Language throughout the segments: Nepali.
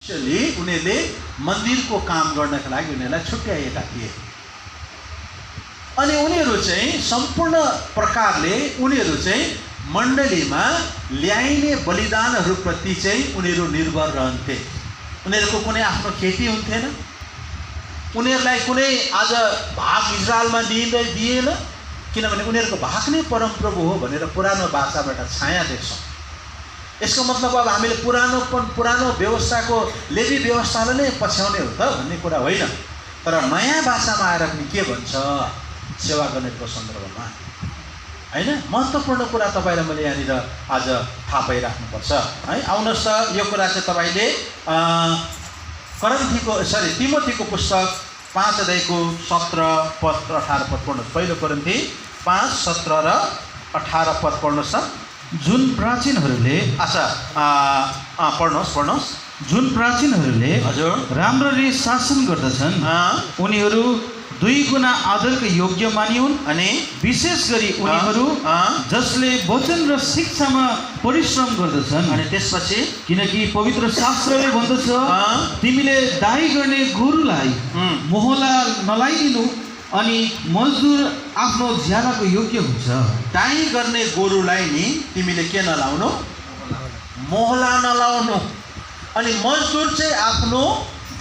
उनीहरूले मन्दिरको काम गर्नका लागि उनीहरूलाई छुट्याएका थिए। अनि उनीहरू चाहिँ सम्पूर्ण प्रकारले उनीहरू चाहिँ मण्डलीमा ल्याइने बलिदानहरूप्रति चाहिँ उनीहरू निर्भर रहन्थे। उनीहरूको कुनै आफ्नो खेती हुन्थेन, उनीहरूलाई कुनै आज भाग इजरायलमा दिएन, किनभने उनीहरूको भाग नै परमप्रभु हो भनेर पुरानो भाषाबाट छाया देख्छौँ। यसको मतलब अब हामीले पुरानो व्यवस्थाको लेवी व्यवस्थालाई नै पछ्याउने हो त भन्ने कुरा होइन, तर नयाँ भाषामा आएर पनि के भन्छ सेवा गर्नेको सन्दर्भमा, हैन? महत्त्वपूर्ण कुरा तपाईँलाई मैले यहाँनिर आज थाहा पाइराख्नुपर्छ है। आउनुहोस् त यो कुरा चाहिँ तपाईँले तिमोथीको पुस्तक 5 अध्यायको 17 पद र 18 पद पढ्नुहोस्। पहिलो कोरिन्थी 5, 17 र 18 पद पढ्नुहोस् त। जुन प्राचीनहरूले पढ्नुहोस्। जुन प्राचीनहरूले हजुर राम्ररी शासन गर्दछन् उनीहरू 2 गुणा आदरका योग्य मानिउन्। अनि विशेष गरी उनीहरू जसले वचन र शिक्षामा परिश्रम गर्दछन्। अनि त्यसपछि किनकि पवित्र शास्त्रले भन्दछ तिमीले दाइ गर्ने गोरुलाई मोहला नलाइदिनु अनि मजदुर आफ्नो ज्यालाको योग्य हुन्छ। दाइ गर्ने गोरुलाई नि तिमीले के नलाउनु? मोहला नलाउनु, अनि मजदुर चाहिँ आफ्नो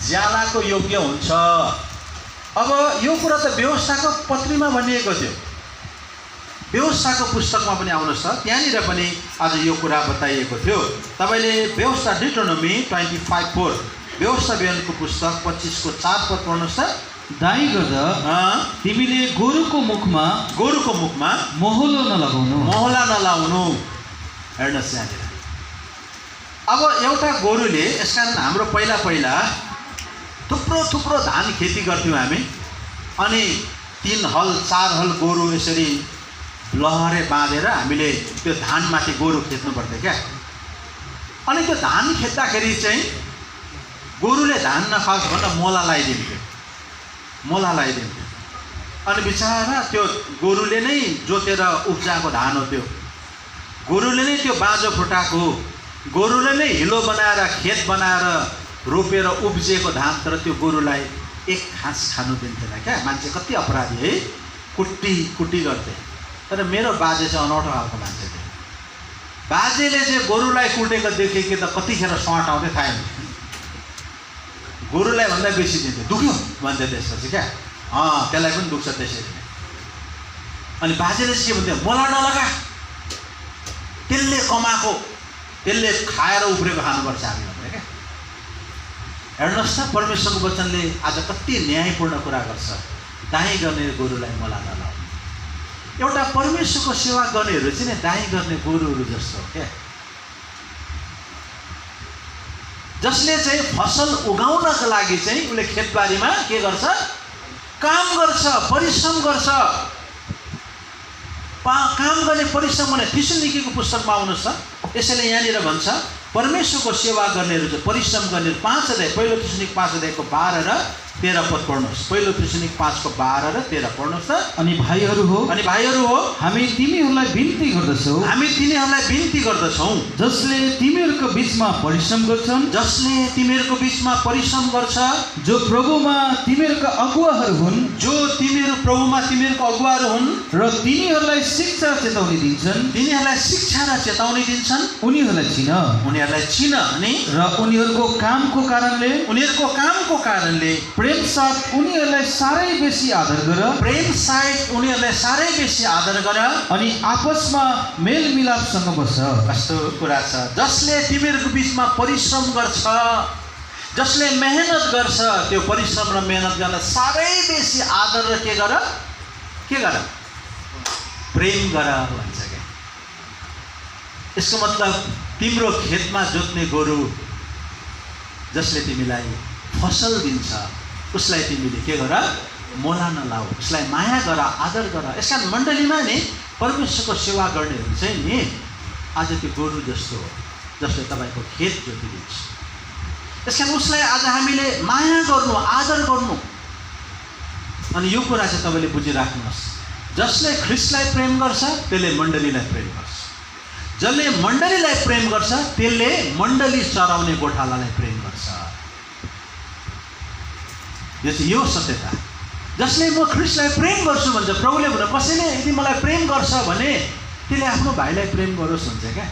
ज्यालाको योग्य हुन्छ। अब यो कुरा त व्यवस्थाको पत्रीमा भनिएको थियो, व्यवस्थाको पुस्तकमा पनि आउनुहोस् त, त्यहाँनिर पनि आज यो कुरा बताइएको थियो। तपाईँले व्यवस्था डिट्रोनोमी 25:4 व्यवस्था विवरणको पुस्तक 25 को 4 पद पढ्नुहोस् त। दाइ गर्दा तिमीले गोरुको मुखमा मोहला नलाउनु। हेर्नुहोस् यहाँनिर अब एउटा गोरुले, यसकारण हाम्रो पहिला थुप्रो धान खेती गर्थ्यौँ हामी, अनि 3 हल 4 हल गोरु यसरी लहरे बाँधेर हामीले त्यो धानमाथि गोरु खेद्नु पर्थ्यो क्या। अनि त्यो धान खेद्दाखेरि चाहिँ गोरुले धान नखाओस् भनेर मोला लगाइदिन्थ्यो। अनि बिचारा त्यो गोरुले नै जोतेर उब्जाएको धान हो, त्यो गोरुले नै त्यो बाँझो फुटाएको, गोरुले नै हिलो बनाएर खेत बनाएर रोपेर उब्जिएको धान, तर त्यो गोरुलाई एक घाँस खानु दिन्थेन क्या। मान्छे कति अपराधी है, कुटी गर्थे। तर मेरो बाजे चाहिँ अनौठो खालको मान्छे थियो। बाजेले चाहिँ गोरुलाई कुटेको देखे कि त कतिखेर स्वाट आउँदै थाहा हुन्थ्यो। गोरुलाई भन्दा बेसी दिन्थ्यो, दुख्यो भन्थे त्यसपछि क्या, त्यसलाई पनि दुख्छ त्यसरी नै। अनि बाजेले के भन्थ्यो, मोला नलगा, त्यसले कमाएको त्यसले खाएर उब्रेको खानुपर्छ हामी भनेर क्या। हेर्नुहोस् त परमेश्वरको वचनले आज कति न्यायपूर्ण कुरा गर्छ। दाइ गर्ने गोरुलाई मोला नलाउनु। एउटा परमेश्वरको सेवा गर्नेहरू चाहिँ दाइ गर्ने गोरुहरू जस्तो हो क्या, जसले चाहिँ फसल उगाउनका लागि चाहिँ उसले खेतबारीमा के गर्छ? काम गर्छ, परिश्रम गर्छ। काम गर्ने परिश्रम गर्ने थिस्सलुनिकेको पुस्तकमा आउनुहोस् त। यसैले यहाँनिर भन्छ परमेश्वरको सेवा गर्नेहरू चाहिँ परिश्रम गर्ने 5 अध्याय, पहिलो थिस्सलुनिके 5 अध्यायको 12 र 13 पद पढ्नुहोस्। पहिलो थिस्सलुनिके 5 को 12 र 13 पढ्नुहोस् त। अनि भाइहरू हो हामी तिमीहरूलाई बिन्ती गर्दछौँ जसले तिमीहरूको बिचमा परिश्रम गर्छ, जो प्रभुमा तिमीहरूका अगुवाहरू हुन्, र तिनीहरूलाई शिक्षा र चेतावनी दिन्छन्। उनीहरूलाई चिन अनि र उनीहरूको कामको कारणले प्रेम साथ उनीहरूलाई साह्रै बेसी आदर गर अनि आपसमा मेलमिलापसँग बस। कस्तो कुरा छ, जसले तिमीहरूको बिचमा परिश्रम गर्छ, जसले मेहनत गर्छ, त्यो परिश्रम र मेहनत गर्न साह्रै बेसी आदर र के गर प्रेम गर भन्छ क्या। यसको मतलब तिम्रो खेतमा जोत्ने गोरु जसले तिमीलाई फसल दिन्छ, उसलाई तिमीले के गर? मोला नलाऊ, उसलाई माया गर, आदर गर। यसकारण मण्डलीमा नि परमेश्वरको सेवा गर्नेहरू चाहिँ नि आज त्यो गोरु जस्तो हो, जसले तपाईँको खेत जोतिदिन्छ। यसकारण उसलाई आज हामीले माया गर्नु, आदर गर्नु। अनि यो कुरा चाहिँ तपाईँले बुझिराख्नुहोस्, जसले ख्रीष्टलाई प्रेम गर्छ त्यसले मण्डलीलाई प्रेम गर्छ, जसले मण्डलीलाई प्रेम गर्छ त्यसले मण्डली चराउने गोठालालाई प्रेम गर्छ। यो सत्यता। जसले म ख्रीष्टलाई प्रेम गर्छु भन्छ, प्रभुले भन्नु कसैले यदि मलाई प्रेम गर्छ भने त्यसले आफ्नो भाइलाई प्रेम गरोस् भन्छ क्या,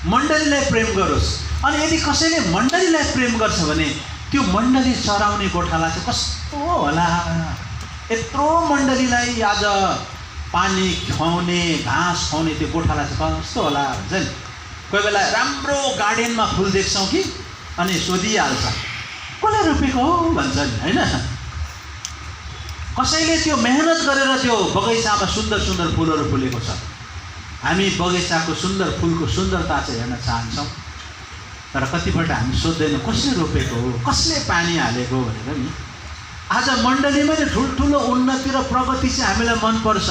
मण्डलीलाई प्रेम गरोस्। अनि यदि कसैले मण्डलीलाई प्रेम गर्छ भने त्यो मण्डली चराउने गोठाला चाहिँ कस्तो होला, यत्रो मण्डलीलाई आज पानी खुवाउने घाँस खुवाउने त्यो गोठाला चाहिँ कस्तो होला भन्छ नि। कोही बेला राम्रो गार्डनमा फुल देख्छौँ कि अनि सोधिहाल्छ कसले रोपेको हो भन्छ नि, होइन? कसैले त्यो मेहनत गरेर त्यो बगैँचामा सुन्दर सुन्दर फुलहरू फुलेको छ। हामी बगैँचाको सुन्दर फुलको सुन्दरता चाहिँ हेर्न चाहन्छौँ, तर कतिपल्ट हामी सोध्दैनौँ कसले रोपेको हो, कसले पानी हालेको भनेर नि। आज मण्डलीमा नै ठुल्ठुलो उन्नति र प्रगति चाहिँ हामीलाई मनपर्छ,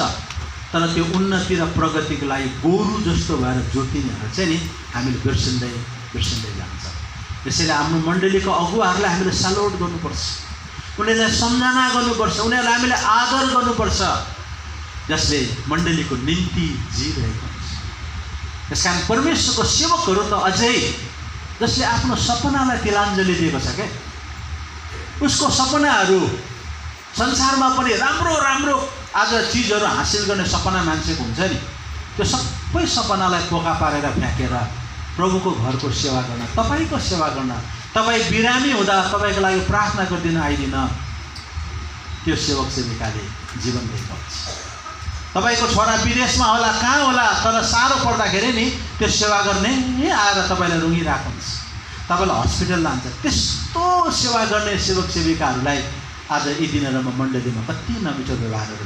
तर त्यो उन्नति र प्रगतिको लागि गोरु जस्तो भएर जोतिनेहरू चाहिँ नि हामीले बिर्सिँदै जान्छ। त्यसैले हाम्रो मण्डलीको अगुवाहरूलाई हामीले सल्युट गर्नुपर्छ, उनीहरूलाई सम्झना गर्नुपर्छ, उनीहरूलाई हामीले आदर गर्नुपर्छ, जसले मण्डलीको निम्ति जिइरहेको हुन्छ। त्यस कारण परमेश्वरको सेवकहरू त अझै जसले आफ्नो सपनालाई तिलाञ्जली दिएको छ क्या, उसको सपनाहरू संसारमा पनि राम्रो राम्रो आज चिजहरू हासिल गर्ने सपना मान्छेको हुन्छ नि, त्यो सबै सपनालाई पोका पारेर फ्याँकेर प्रभुको घरको सेवा गर्न, तपाईँको सेवा गर्न, तपाईँ बिरामी हुँदा तपाईँको लागि प्रार्थना गरिदिन आइदिन त्यो सेवक सेविकाले जीवन दिएको हुन्छ। तपाईँको छोरा विदेशमा होला, कहाँ होला, तर साह्रो पर्दाखेरि नि त्यो सेवा गर्ने आएर तपाईँलाई रुँगिरहेको हुन्छ, तपाईँलाई हस्पिटल लान्छ। त्यस्तो सेवा गर्ने सेवक सेविकाहरूलाई आज यी दिनहरूमा मण्डलीमा कति नमिठो व्यवहारहरू